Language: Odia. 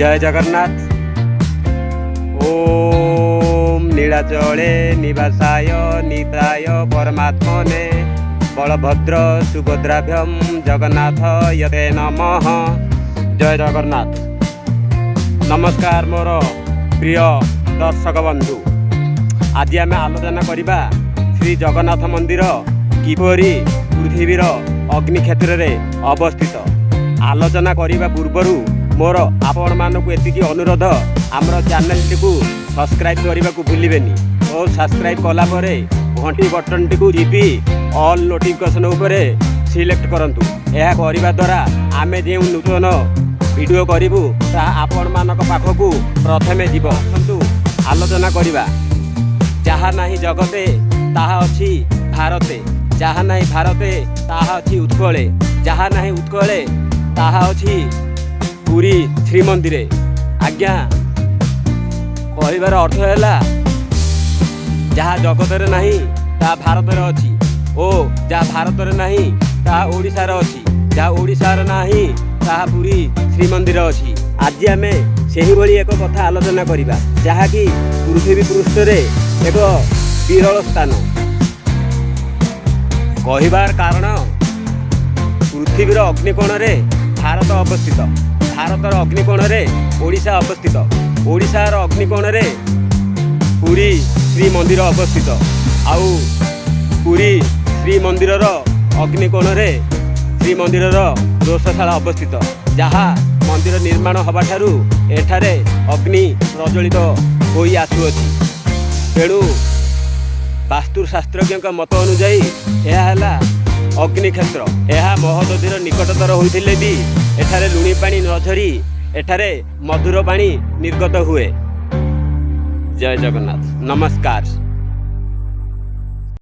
ଜୟ ଜଗନ୍ନାଥ। ଓମ୍ ନୀଳାଚଳେ ନିବାସାୟ ନିତ୍ୟାୟ ପରମାତ୍ମନେ ବଳଭଦ୍ର ସୁଭଦ୍ରାଭ୍ୟମ୍ ଜଗନ୍ନାଥାୟ ତେ ନମଃ। ଜୟ ଜଗନ୍ନାଥ। ନମସ୍କାର ମୋର ପ୍ରିୟ ଦର୍ଶକ ବନ୍ଧୁ। ଆଜି ଆମେ ଆଲୋଚନା କରିବା ଶ୍ରୀ ଜଗନ୍ନାଥ ମନ୍ଦିର କିପରି ପୃଥିବୀର ଅଗ୍ନିକ୍ଷେତ୍ରରେ ଅବସ୍ଥିତ। ଆଲୋଚନା କରିବା ପୂର୍ବରୁ ମୋର ଆପଣମାନଙ୍କୁ ଏତିକି ଅନୁରୋଧ, ଆମର ଚ୍ୟାନେଲଟିକୁ ସବସ୍କ୍ରାଇବ୍ କରିବାକୁ ଭୁଲିବେନି ଓ ସବସ୍କ୍ରାଇବ୍ କଲା ପରେ ଘଣ୍ଟି ବଟନଟିକୁ ଚିପି ଅଲ୍ ନୋଟିଫିକେସନ୍ ଉପରେ ସିଲେକ୍ଟ କରନ୍ତୁ। ଏହା କରିବା ଦ୍ୱାରା ଆମେ ଯେଉଁ ନୂତନ ଭିଡ଼ିଓ କରିବୁ, ତାହା ଆପଣମାନଙ୍କ ପାଖକୁ ପ୍ରଥମେ ଯିବ। ଆସନ୍ତୁ ଆଲୋଚନା କରିବା। ଯାହା ନାହିଁ ଜଗତେ, ତାହା ଅଛି ଭାରତେ। ଯାହା ନାହିଁ ଭାରତେ, ତାହା ଅଛି ଉତ୍କଳେ। ଯାହା ନାହିଁ ଉତ୍କଳେ, ତାହା ଅଛି ପୁରୀ ଶ୍ରୀମନ୍ଦିରେ। ଆଜ୍ଞା, କହିବାର ଅର୍ଥ ହେଲା, ଯାହା ଜଗତରେ ନାହିଁ, ତାହା ଭାରତରେ ଅଛି ଓ ଯାହା ଭାରତରେ ନାହିଁ, ତାହା ଓଡ଼ିଶାରେ ଅଛି। ଯାହା ଓଡ଼ିଶାରେ ନାହିଁ, ତାହା ପୁରୀ ଶ୍ରୀମନ୍ଦିର ଅଛି। ଆଜି ଆମେ ସେହିଭଳି ଏକ କଥା ଆଲୋଚନା କରିବା, ଯାହାକି ପୃଥିବୀ ପୃଷ୍ଠରେ ଏକ ବିରଳ ସ୍ଥାନ। କହିବାର କାରଣ, ପୃଥିବୀର ଅଗ୍ନିକୋଣରେ ଭାରତ ଅବସ୍ଥିତ, ଭାରତର ଅଗ୍ନିକୋଣରେ ଓଡ଼ିଶା ଅବସ୍ଥିତ, ଓଡ଼ିଶାର ଅଗ୍ନିକୋଣରେ ପୁରୀ ଶ୍ରୀମନ୍ଦିର ଅବସ୍ଥିତ ଆଉ ପୁରୀ ଶ୍ରୀମନ୍ଦିରର ଅଗ୍ନିକୋଣରେ ଶ୍ରୀମନ୍ଦିରର ରୋଷଶାଳା ଅବସ୍ଥିତ, ଯାହା ମନ୍ଦିର ନିର୍ମାଣ ହେବାଠାରୁ ଏଠାରେ ଅଗ୍ନି ପ୍ରଜ୍ୱଳିତ ହୋଇ ଆସୁଅଛି। ତେଣୁ ବାସ୍ତୁଶାସ୍ତ୍ରଜ୍ଞଙ୍କ ମତ ଅନୁଯାୟୀ ଏହା ହେଲା ଅଗ୍ନିକ୍ଷେତ୍ର। ଏହା ମହୋଦଧିର ନିକଟତର ହୋଇଥିଲେ ବି ଏଠାରେ ଲୁଣି ପାଣି ନ ଝରି ଏଠାରେ ମଧୁର ପାଣି ନିର୍ଗତ ହୁଏ। ଜୟ ଜଗନ୍ନାଥ। ନମସ୍କାର।